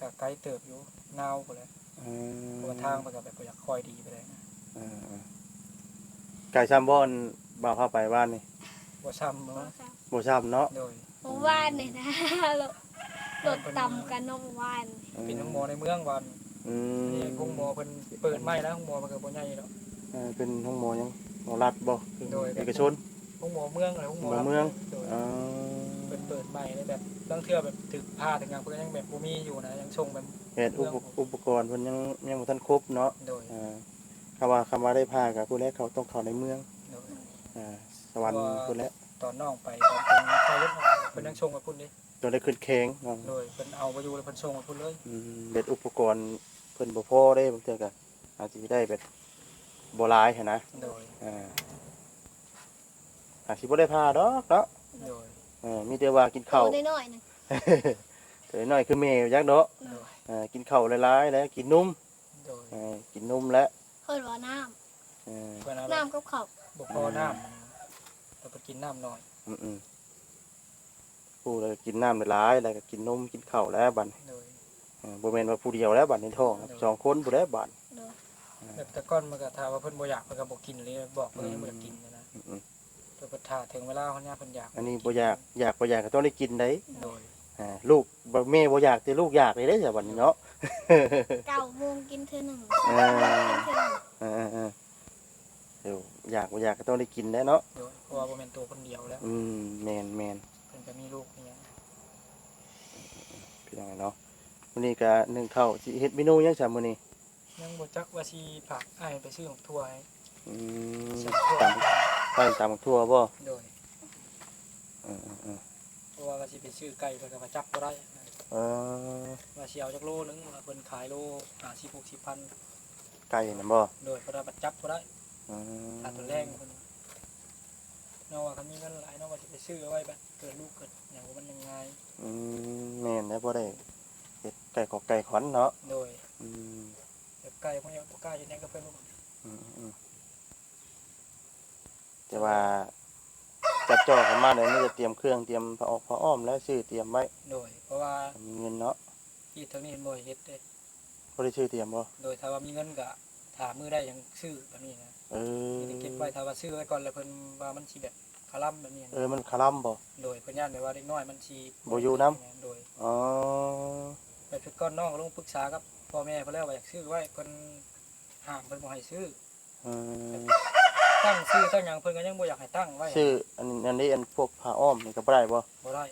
ກໍໄກເຕີບຢູ່ ນາວພຸ້ນແຫຼະ. ອືມ ເພາະວ່າທາງມັນກໍແບບບໍ່ຢາກຄ່ອຍດີປານໃດນະ. ເອີໆ ໄກຊ່ຳບໍ່ ອັນບ່າວພາໄປວານນີ້? ບໍ່ຊ່ຳເນາະ. ບໍ່ຊ່ຳ ບໍ່ຊ່ຳເນາະ. ໂດຍ ເມື່ອວານນີ້ນະ ລົດ ລົດຕຳກັນເນາະເມື່ອວານນີ້. ເປັນໂຮງໝໍໃນເມືອງວານ. ອືມ ອັນນີ້ໂຮງໝໍເພິ່ນເປີດໃໝ່ນະ ໂຮງໝໍມັນກໍບໍ່ໃຫຍ່ດອກ. ເອີ ເປັນໂຮງໝໍຫຍັງ ໝໍລັດບໍ່? ໂດຍ ເອກະຊົນ ໂຮງໝໍເມືອງ ໂຮງໝໍ ໝໍເມືອງ. ໂດຍ ເອີ ເພິ່ນເປີດໃໝ່ເລີຍ ແບບລາງເທື່ອແບບຖືກຜ່າຖືກຫຍັງ ເພິ່ນກໍຍັງແບບບໍ່ມີຢູ່ນະ ຍັງສົ່ງແບບ ແມ່ນ ອຸປະ ອຸປະກອນເພິ່ນຍັງ ຍັງບໍ່ທັນຄົບເນາະ. ໂດຍ ເອີ ຄຳວ່າ ຄຳວ່າໄດ້ຜ່າກໍພຸ້ນແຫຼະ ເຂົາຕ້ອງເຂົ້າໃນເມືອງ. ໂດຍ ເອີ ສະຫວັນພຸ້ນແຫຼະ. ຕອນນ້ອງໄປ ຕອນເພິ່ນໄຂ້ລົງ ເພິ່ນຍັງສົ່ງໄປພຸ້ນເດ້ ຕອນໄດ້ຂຶ້ນແຂງເນາະ. ໂດຍ ເພິ່ນເອົາບໍ່ຢູ່ແລ້ວ ເພິ່ນສົ່ງໄປພຸ້ນເລີຍ. ອືມ ແບບອຸປະກອນເພິ່ນບໍ່ພໍເດ້ ບາງເທື່ອກໍອາດຊິໄດ້ແບບບໍ່ຫຼາຍຫັ້ນນະ. ໂດຍ ອ່າ ອາດຊິບໍ່ໄດ້ຜ່າດອກເນາະ. ໂດຍ ເອີ ມີແຕ່ວ່າກິນເຂົ້າ ໂຕນ້ອຍໆ ໂຕນ້ອຍຄືແມ່ຈັກເນາະ. ໂດຍ ເອີ ກິນເຂົ້າຫຼາຍໆ ແລະ ກິນນົມ. ໂດຍ ເອີ ກິນນົມແຫຼະ ເອີ້ນວ່ານ້ຳ. ເອີ ນ້ຳກັບເຂົ້າ ບໍ່ພໍນ້ຳ ອືມ ແລ້ວກໍກິນນ້ຳໜ້ອຍ. ອືມໆ ຜູ້ໃດກິນນ້ຳຫຼາຍໆ ແລ້ວກໍກິນນົມກິນເຂົ້າແລ້ວບັດນີ້. ໂດຍ ເອີ ບໍ່ແມ່ນວ່າຜູ້ດຽວແລ້ວບັດນີ້ ທ້ອງ ໂດຍ ສອງຄົນພຸ້ນແຫຼະບັດ. ໂດຍ ເອີ ແບບແຕ່ກ່ອນມັນກໍ ຖ້າວ່າເພິ່ນບໍ່ຢາກ ເພິ່ນກໍບໍ່ກິນເລີຍ ບອກເພິ່ນ ອືມ ຍັງບໍ່ຢາກກິນນະ. ອືມໆ ແຕ່ເພິ່ນຖ້າເຖິງເວລາເພິ່ນຍາມເພິ່ນຢາກ ອັນນີ້ບໍ່ຢາກ ຢາກບໍ່ຢາກກໍຕ້ອງໄດ້ກິນໄດ໋. ໂດຍ ອ່າ ລູກ ແມ່ບໍ່ຢາກ ແຕ່ລູກຢາກນີ້ເດ້ ຊະບັດນີ້ເນາະ. ເກົ້າໂມງກິນເທື່ອໜຶ່ງ ເອີ ເກົ້າໂມງກິນເທື່ອໜຶ່ງ. ເອີໆໆ ຢາກບໍ່ຢາກກໍຕ້ອງໄດ້ກິນແຫຼະເນາະ. ໂດຍ ເພາະວ່າບໍ່ແມ່ນໂຕຄົນດຽວແລ້ວ. ອືມ ແມ່ນໆ ເພິ່ນກໍມີລູກມີຫຍັງ ພີ່ນ້ອງເນາະ. ມື້ນີ້ກໍໜຶ້ງເຂົ້າ ຊິເຮັດເມນູຫຍັງຊະມື້ນີ້? ຍັງບໍ່ຈັກວ່າຊິຝາກອ້າຍໄປຊື້ໝາກຖົ່ວໃຫ້. ອືມ ຕຳ ໄປຕຳໝາກຖົ່ວບໍ່? ໂດຍ ເອີໆໆ ເພາະວ່າວ່າຊິໄປຊື້ໄກ່ ເພິ່ນກໍວ່າຈັບບໍ່ໄດ້. ເອີ ວ່າຊິເອົາຈັກໂລໜຶ່ງ ວ່າເພິ່ນຂາຍໂລຫ້າສິບ ຫົກສິບພັນ ໄກ່ນັ້ນບໍ່? ໂດຍ ເພິ່ນວ່າບັດຈັບບໍ່ໄດ້. ອືມ ຖ້າຕອນແລງເພິ່ນ ນ້ອງວ່າຄັນມີເງິນຫຼາຍ ນ້ອງວ່າຊິໄປຊື້ເອົາໄວ້ ບັດເກີດລູກເກີດຫຍັງມັນຍັງງ່າຍ. ອືມ ແມ່ນແຫຼະ ບໍ່ໄດ້ເຮັດໄກ່ຂອກໄກ່ຂອນເນາະ. ໂດຍ ອືມ ແບບໄກ່ພວກນີ້ບໍ່ກ້າເຮັດຫຍັງກັບເພິ່ນ. ອືມໆ ແຕ່ວ່າຈັບຈ່ອຍເຂົ້າມາແລ້ວ ມີແຕ່ຕຽມເຄື່ອງ ຕຽມຜ້າອອກຜ້າອ້ອມ ແລ້ວຊື້ຕຽມໄວ້. ໂດຍ ເພາະວ່າມີເງິນເນາະ. ທີ່ທາງນີ້ບໍ່ໃຫ້ເຮັດເດ້. ບໍ່ໄດ້ຊື້ຕຽມບໍ່? ໂດຍ ຖ້າວ່າມີເງິນກໍຖ້າມື້ໃດຈັ່ງຊື້ແບບນີ້ນະ. ເອີ ມີແຕ່ເກັບໄວ້ ຖ້າວ່າຊື້ໄວ້ກ່ອນແລ້ວເພິ່ນວ່າມັນຊິແບບຄະລຳແບບນີ້ນະ. ເອີ ມັນຄະລຳບໍ່? ໂດຍ ເພິ່ນຢ້ານແບບວ່າເດັກນ້ອຍມັນຊິບໍ່ຢູ່ນຳ. ໂດຍ ອໍ ແບບຊຸດກ່ອນນ້ອງກໍລົງປຶກສາກັບພໍ່ແມ່ເພິ່ນແລ້ວວ່າຢາກຊື້ໄວ້ ເພິ່ນຫ້າມ ເພິ່ນບໍ່ໃຫ້ຊື້. ອືມ ຕັ້ງຊື່ຕັ້ງຫຍັງເພິ່ນກໍຍັງບໍ່ຢາກໃຫ້ຕັ້ງໄວ້. ຊື່ອັນ ອັນນີ້ ອັນພວກຜ້າອ້ອມນີ້ກໍບໍ່ໄດ້ບໍ່? ບໍ່ໄດ້.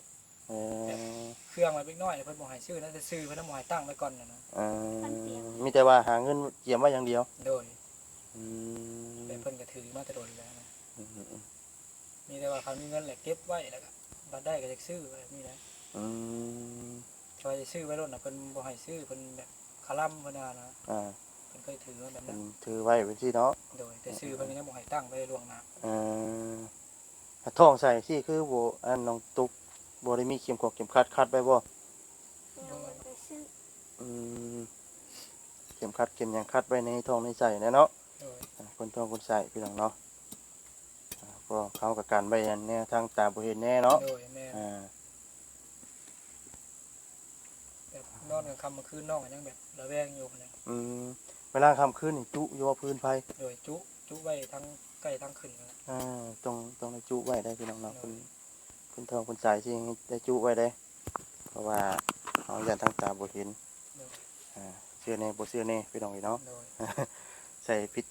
ເອີ ແບບເຄື່ອງໄວ້ເດັກນ້ອຍເພິ່ນບໍ່ໃຫ້ຊື້ນະ ແຕ່ຊື່ເພິ່ນບໍ່ໃຫ້ຕັ້ງໄວ້ກ່ອນນະ. ເອີ ມີແຕ່ວ່າຫາເງິນກຽມໄວ້ຢ່າງດຽວ. ໂດຍ ອືມ ແບບເພິ່ນກໍຖືມາແຕ່ດົນແລ້ວນະ. ອືມ ມີແຕ່ວ່າຄັນມີເງິນແລ້ວເກັບໄວ້ ແລ້ວກໍບັດໄດ້ກໍຢາກຊື້ແບບນີ້ແຫຼະ. ອືມ ຖ້າວ່າຊິຊື້ໄວ້ໂລດນະ ເພິ່ນບໍ່ໃຫ້ຊື້ ເພິ່ນແບບຄະລຳເພິ່ນວ່ານະ. ອ່າ ເພິ່ນເຄີຍຖືມາແບບນັ້ນ ເພິ່ນຖືໄວ້ແບບຊີ້ເນາະ. ໂດຍ ແຕ່ຊື່ເພິ່ນກໍຍັງບໍ່ໃຫ້ຕັ້ງໄວ້ລ່ວງໜ້າ. ເອີ ຖ້າທ້ອງໃສ່ຊີ້ຄືບໍ່ ອັນນ້ອງຕຸກ ບໍ່ໄດ້ມີເຂັມຂອດເຂັມຂັດຄັດໄວ້ບໍ່? ຍັງບໍ່ໄດ້ຊື້. ອືມ ເຂັມຂັດເຂັມຫຍັງຄັດໄວ້ໃນທ້ອງໃນໄສ້ແຫຼະເນາະ. ໂດຍ ອ່າ ຄົນທ້ອງຄົນໃສ່ພີ່ນ້ອງເນາະ. ອ່າ ພວກເຮົາກໍກັນໄວ້ແນວທາງຕາບໍ່ເຫັນແດ່ເນາະ. ໂດຍ ແມ່ນ ອ່າ ແບບນອນກາງຄ່ຳກາງຄືນນ້ອງກໍຍັງແບບລະແວງຢູ່ຫັ້ນແຫຼະ. ອືມ ເວລາຄ່ຳຄືນນີ້ຈຸຢູ່ບໍ່ຟືນໄຟ? ໂດຍ ຈຸ ຈຸໄວ້ທັງໃກ້ທັງຂຶ້ນນັ້ນແຫຼະ. ອ່າ ຕ້ອງ ຕ້ອງໄດ້ຈຸໄວ້ໄດ໋ພີ່ນ້ອງເນາະ. ໂດຍ ເພິ່ນ ເພິ່ນທ້ອງເພິ່ນໃສ່ຊິໄດ້ຈຸໄວ້ໄດ໋ ເພາະວ່າເຮົາຢ້ານທາງຕາບໍ່ເຫັນ. ໂດຍ ອ່າ ເຊື່ອແດ່ບໍ່ເຊື່ອແດ່ພີ່ນ້ອງເອີຍເນາະ. ໂດຍ ໃຊ້ວ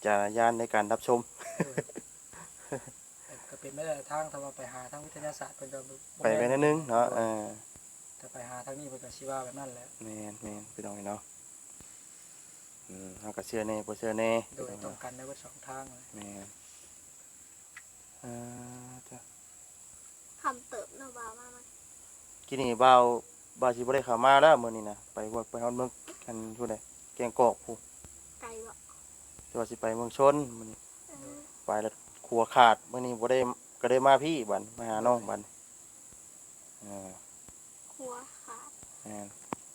ິຈາລະຍານໃນການຮັບຊົມ. ໂດຍ ແຕ່ກໍເປັ ປັນໄປໄດ້ຫຼາຍທາງ ຖ້າວ່າໄປຫາທາງວິທະຍາສາດເພິ່ນກໍບໍ່ ໄປໄປແນວໜຶ່ງເນາະ ແມ່ນ ເອີ ແຕ່ໄປຫາທາງນີ້ເພິ່ນກໍຊິວ່າແບບນັ້ນແຫຼະ. ແມ່ນໆ ພີ່ນ້ອງເອີຍເນາະ ອືມ ເຮົາກໍເຊື່ອແດ່ບໍ່ເຊື່ອແດ່ ໂດຍ ຕ້ອງກັນໄດ້ເບິດສອງທາງ. ແມ່ນ ເອີ ເຈົ້າ ຄ່ຳເຕີບເນາະ ບ່າວມາໃໝ່ ກີ້ນີ້ບ່າວ ບ່າວຊິບໍ່ໄດ້ເຂົ້າມາແລ້ວມື້ນີ້ນະ ໄປຮອດ ໄປຮອດເມືອງ ອັນ ພຸ້ນໃດ ແກ້ງກອກພຸ້ນ ໄກບໍ່? ແຕ່ວ່າຊິໄປເມືອງຊົນມື້ນີ້ ເອີ ໄປແລ້ວຂົວຂາດ ມື້ນີ້ບໍ່ໄດ້ ກໍໄດ້ມາພີ້ບັດ ມາຫານ້ອງບັດ ເອີ ຂົວຂາດ ແມ່ນ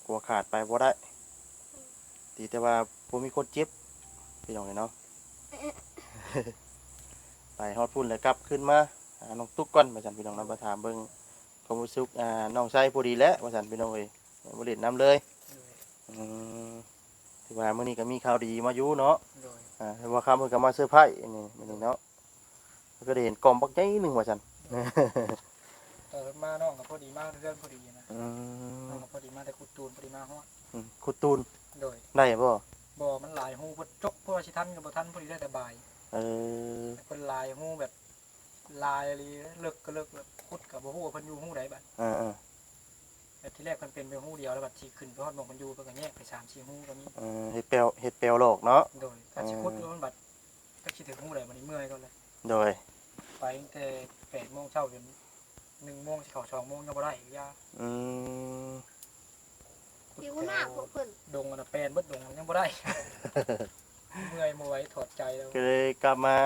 ຂົວຂາດໄປບໍ່ໄດ້ ອືມ ດີແຕ່ວ່າບໍ່ມີຄົນເຈັບ ພີ່ນ້ອງເອີຍເນາະ ໄປຮອດພຸ້ນແລ້ວກັບຄືນມາຫານ້ອງຕຸກກ່ອນວ່າຊັ້ນ ພີ່ນ້ອງເນາະ ມາຖາມເບິ່ງຄວາມຮູ້ສຶກ ອ່າ ນ້ອງໄຊຜູ້ດີແຫຼະວ່າຊັ້ນ ພີ່ນ້ອງເອີຍ ບໍ່ຫຼິ້ນນຳເລີຍ ອືມ ຖືວ່າມື້ນີ້ກໍມີຂ່າວດີມາຢູ່ເນາະ ໂດຍ ອ່າ ເຫັນວ່າຄຳເພິ່ນກໍມາເຊີໄພຣສ໌ນີ້ ມື້ນີ້ເນາະ ກໍໄດ້ເຫັນກ່ອງບັກໃຫຍ່ໜຶ່ງວ່າຊັ້ນ ຕອນເພິ່ນມານ້ອງກໍພໍດີມາເຮືອນພໍດີນະ ອືມ ນ້ອງກໍພໍດີມາແຕ່ຂຸດຕູນ ພໍດີມາຮອດ ອືມ ຂຸດຕູນ ໂດຍ ໄດ້ບໍ່? ບໍ່ ມັນຫຼາຍຮູ ເພິ່ນຈົກ ເພາະວ່າຊິທັນກໍບໍ່ທັນ ພໍດີໄດ້ແຕ່ບາຍ ເອີ ເພິ່ນຫຼາຍຮູແບບຫຼາຍອີ່ຫຼີ ເລິກກໍເລິກ ແບບຂຸດກໍບໍ່ຮູ້ວ່າເພິ່ນຢູ່ຮູໃດບັດ ເອີໆ ແບບທີແລກເພິ່ນເປັນໄປຮູດຽວ ແລ້ວບັດຊິຂຶ້ນໄປຮອດໝ່ອງເພິ່ນຢູ່ ເພິ່ນກໍແຍກໄປສາມສີ່ຮູກໍມີ ເອີ ເຮັດແປວ ເຮັດແປວຫຼອກເນາະ ໂດຍ ຄັນຊິຂຸດ ເອີ ຢູ່ມັນບັດ ຈັກຊິເຖິງຮູໃດບັດນີ້ ເມື່ອຍກ່ອນເລີຍ ໂດຍ ໄປຕັ້ງແຕ່ແປດໂມງເຊົ້າຈົນໜຶ່ງໂມງ ຊິເຂົ້າສອງໂມງ ຍັງບໍ່ໄດ້ອີກຢ່າ ອືມ ຫິວນ້ຳພວກເພິ່ນ ດົງອັນນະ ແປນເບິດດົງ ຍັງບໍ່ໄດ້ ເມື່ອຍບໍ່ໄຫວ ຖອດໃຈແລ້ວ ກໍເລີຍກັບມາ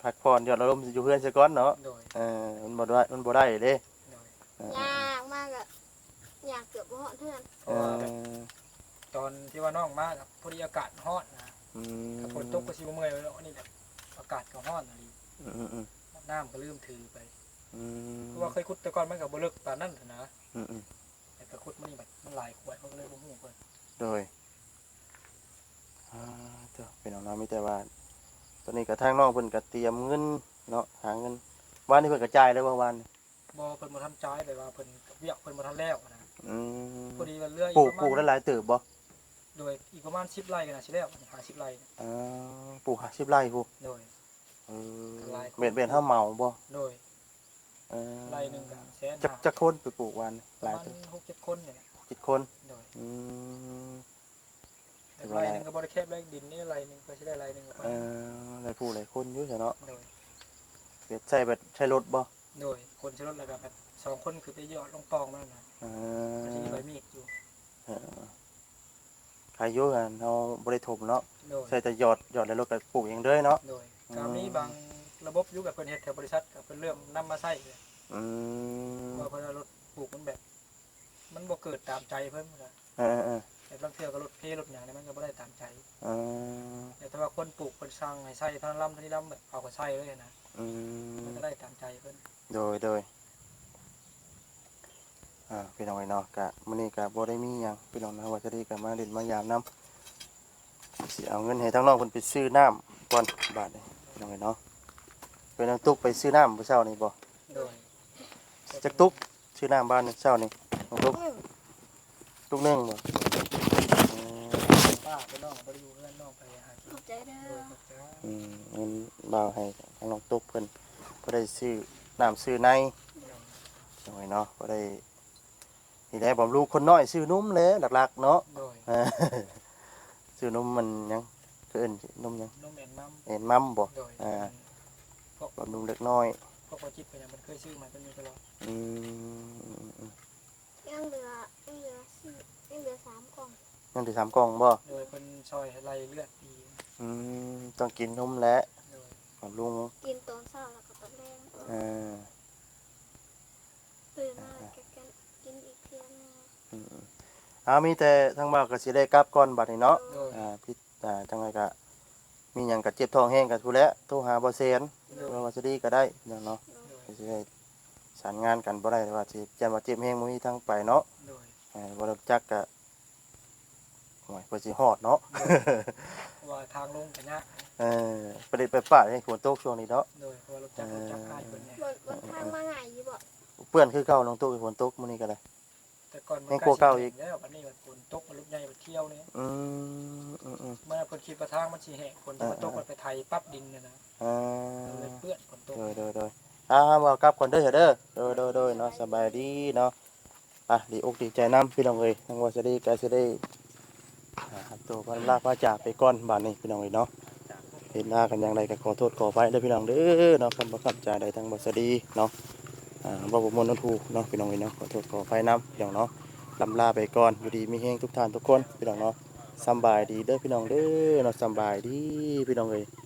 ພັກຜ່ອນ ຢ່ອນອາລົມຢູ່ເຮືອນຊະກ່ອນເນາະ ໂດຍ ເອີ ມັນບໍ່ໄດ້ ມັນບໍ່ໄດ້ເດ້ ໂດຍ ເອີ ຍ່າງມາກໍຍ່າງເກືອບບໍ່ຮອດເຮືອນ ເພາະວ່າແບບ ເອີ ຕອນທີ່ວ່ານ້ອງມາກໍພໍດີອາກາດຮ້ອນນະ ອືມ ຖ້າຝົນຕົກກໍຊິບໍ່ເມື່ອຍແລ້ວ ອັນນີ້ແບບອາກາດກໍຮ້ອນອີ່ຫຼີ ອືມໆໆ ນ້ຳກໍລືມຖືໄປ ອືມ ເພາະວ່າເຄີຍຂຸດແຕ່ກ່ອນມັນກໍບໍ່ເລິກປານນັ້ນຫັ້ນນະ ອືມໆ ແຕ່ໄປຂຸດມື້ນີ້ບັດມັນຫຼາຍຂວດ ເຮົາກໍເລີຍບໍ່ຮູ້ເພິ່ນ ໂດຍ ອ່າ ເຈົ້າ ພີ່ນ້ອງເນາະ ມີແຕ່ວ່າ ຕອນນີ້ກໍທາງນ້ອງເພິ່ນກໍຕຽມເງິນເນາະ ຫາເງິນ ວານນີ້ເພິ່ນກະຈ່າຍແລ້ວບໍ່ ວານນີ້? ບໍ່ ເພິ່ນບໍ່ທັນຈ່າຍ ແບບວ່າເພິ່ນ ວຽກເພິ່ນບໍ່ທັນແລ້ວນະ ອືມ ພໍດີວ່າເຫຼືອອີກ ປູກ ປະມານ ປູກໄດ້ຫຼາຍເຕີບບໍ່? ໂດຍ ອີກປະມານສິບໄຮ່ກໍໜ້າຊິແລ້ວ ຫ້າສິບໄຮ່ ເອີ ປູກຫ້າສິບໄຮ່ພຸ້ນ ໂດຍ ເອີ ກໍຫຼາຍ ແມ່ນ ແມ່ນເຮົາເໝົາບໍ່? ໂດຍ ເອີ ໄຮ່ໜຶ່ງກໍແສນ ຈັກ ຫ້າ ຈັກຄົນໄປປູກວານ? ປະມານ ຫຼາຍເຕີບ ຫົກເຈັດຄົນນີ້ແຫຼະ ຫົກເຈັດຄົນ ໂດຍ ອືມ ແຕ່ວ່າໄຮ່ໜຶ່ງກໍບໍ່ໄດ້ແຄບເລີຍ ດິນນີ້ໄຮ່ໜຶ່ງ ເພື່ອຊິໄດ້ໄຮ່ໜຶ່ງກໍ ເອີ ຫຼາຍຜູ້ຫຼາຍຄົນຢູ່ຊະເນາະ ໂດຍ ແບບໃຊ້ ແບບໃຊ້ລົດບໍ່? ໂດຍ ຂົນໃສ່ລົດ ແລ້ວກໍແບບສອງຄົນຂຶ້ນໄປຢອດລົງປ່ອງນັ້ນນະ ເອີ ມັນຊິມີໃບມີດຢູ່ ເອີ ໃຄຢູ່ ອັນເຮົາບໍ່ໄດ້ຖົມເນາະ ໂດຍ ໃຊ້ແຕ່ຢອດ ຢອດແລ້ວລົດໄປປູກເອງເລີຍເນາະ ໂດຍ ອືມ ກໍມີບາງລະບົບຢູ່ ແບບເພິ່ນເຮັດແຖວບໍລິສັດ ກໍເພິ່ນເລີ່ມນຳມາໃຊ້ ອືມ ເພາະວ່າເພິ່ນວ່າລົດປູກມັນແບບ ມັນບໍ່ເກີດຕາມໃຈເພິ່ນນະ ເອີໆໆ ແບບລາງເທື່ອກໍລົດເພລົດຫຍັງນີ້ ມັນກໍບໍ່ໄດ້ຕາມໃຈ ເອີ ແຕ່ ແຕ່ວ່າຄົນປູກເພິ່ນສັ່ງໃຫ້ໃສ່ເທົ່ານັ້ນລຳ ເທົ່ານີ້ລຳ ແບບເອົາກໍໃສ່ເລີຍນະ ອືມ ມັນກໍໄດ້ຕາມໃຈເພິ່ນ ໂດຍໆ ອ່າ ພີ່ນ້ອງເອີຍເນາະ ກະມື້ນີ້ກະບໍ່ໄດ້ມີຫຍັງ ພີ່ນ້ອງເນາະ ວ່າຈະໄດ້ກະມາຫຼິ້ນມາຢາມນຳ ຊິເອົາເງິນໃຫ້ທາງນ້ອງເພິ່ນໄປຊື້ນ້ຳກ່ອນບາດນີ້ ພີ່ນ້ອງເອີຍເນາະ ເພິ່ນຕ້ອງຕຸກໄປຊື້ນ້ຳມື້ເຊົ້ານີ້ບໍ່? ໂດຍ ຈັກຕຸກ? ຊື້ນ້ຳບ້ານເຊົ້ານີ້ ຕຸກ ຕຸກໜຶ່ງບໍ່? ເອີ ປ້າເພິ່ນນ້ອງບໍ່ໄດ້ຢູ່ເຮືອນ ນ້ອງໄປຫາກິນ ຂອບໃຈເດີ ໂດຍ ຂອບໃຈ ອືມ ເງິນບ່າວໃຫ້ທາງນ້ອງຕຸກເພິ່ນ ບໍ່ໄດ້ຊື້ນ້ຳຊື້ໃນ ໂດຍ ໂດຍເນາະ ບໍ່ໄດ້ ນີ້ແຫຼະ ບຳລຸງຄົນນ້ອຍ ຊື້ນົມແຫຼະຫຼັກໆເນາະ ໂດຍ ຊື້ນົມມັນຫຍັງ ເອີ້ນນົມຫຍັງ ນົມແອນມັມ ແອນມັມບໍ່? ໂດຍ ອ່າ ບຳລຸງເດັກນ້ອຍ ພວກບໍ່ຈິດເພິ່ນຫຍັງ ເພິ່ນເຄີຍຊື້ມາເພິ່ນມີຕະຫຼອດ ອືມ ອືມໆ ຍັງເຫຼືອ ຍັງເຫຼືອສີ່ ຍັງເຫຼືອສາມກ່ອງ ຍັງເຫຼືອສາມກ່ອງບໍ່? ໂດຍ ເພິ່ນຊ່ອຍໃຫ້ໄລ່ເລືອດດີ ອືມ ຕ້ອງກິນນົມແຫຼະ ໂດຍ ບຳລຸງ ກິນຕອນເຊົ້າແລ້ວກໍຕອນແລງ ເອີ ຕື່ນມາກໍກິນອີກເທື່ອໜຶ່ງ ອືມ ເອົາ ມີແຕ່ທາງບ່າວກໍຊິໄດ້ກັບກ່ອນບັດນີ້ເນາະ ໂດຍ ອ່າ ຜິດ ອ່າ ຈັ່ງໃດກໍ ມີຫຍັງກໍເຈັບທ້ອງແຮງກໍພຸ້ນແຫຼະ ໂທຫາບ່າວແສນ ໂດຍ ຫຼືວ່າສາລີກໍໄດ້ພີ່ນ້ອງເນາະ ໂດຍ ກໍຊິໄດ້ສານງານກັນບໍ່ໄດ້ ວ່າຊິ ຢ້ານວ່າເຈັບແຮງບໍ່ມີທາງໄປເນາະ ໂດຍ ເອີ ບໍ່ໄດ້ຈັກກະ ໂອ້ຍ ເພິ່ນຊິຮອດເນາະ ໂດຍ ເພາະວ່າທາງລົງກໍຍາກ ເອີ ໄປເລັດໄປປາດໃນຝົນຕົກຊ່ວງນີ້ເນາະ ໂດຍ ເພາະວ່າລົດຈັກ ເອີ ລົດຈັກອ້າຍເພິ່ນແດ່ ມັນ ມັນທາງມາງ່າຍຢູ່ບໍ່? ເປື້ອນຄືເກົ່າ ນ້ອງຕຸກ ຝົນຕົກມື້ນີ້ກໍໄດ້ ແຕ່ກ່ອນມັນ ແຮງກວ່າເກົ່າອີກ ໃກ້ຊິແຫ້ງແລ້ວ ບັດນີ້ມັນຝົນຕົກ ມັນລົດໃຫຍ່ໄປທ່ຽວນີ້ ອືມ ອືມໆ ເມື່ອເພິ່ນຄິດວ່າທາງມັນຊິແຫ້ງ ຝົນ ເອີ ມັນຕົກ ເອີ ມັນໄປໄຖປັບດິນຫັ້ນນະ ເອີ ກໍເລີຍເປື້ອນຝົນຕົກ ໂດຍໆ ອ່າ ເວົ້າກັບກ່ອນເດີ ເດີ ໂດຍ ໂດຍ ໂດຍເນາະ ສະບາຍດີເນາະ. ອ່ະ ດີອົກດີໃຈນຳພີ່ນ້ອງເອີຍ ທາງບ່າວສາລີກໍຊິໄດ້ ອ່າ ຮັບໂຕພາລາພາຈາກໄປກ່ອນບາດນີ້ພີ່ນ້ອງເອີຍເນາະ. ເຫັນລາກັນຢ່າງໃດກໍຂໍໂທດຂໍອະໄພເດີພີ່ນ້ອງເດີເນາະ. ຄຳບໍ່ຄຳຈາໃດທາງບ່າວສາລີເນາະ ອ່າ ເວົ້າບໍ່ມ່ວນຫົດຫູ່ເນາະພີ່ນ້ອງເອີຍເນາະ. ຂໍໂທດຂໍອະໄພນຳພີ່ນ້ອງເນາະ. ລ່ຳລາໄປກ່ອນ ຢູ່ດີມີແຮງທຸກທ່ານທຸກຄົນພີ່ນ້ອງເນາະ. ສຳບາຍດີເດີພີ່ນ້ອງເດີເນາະ ສຳບາຍດີພີ່ນ້ອງເອີຍ.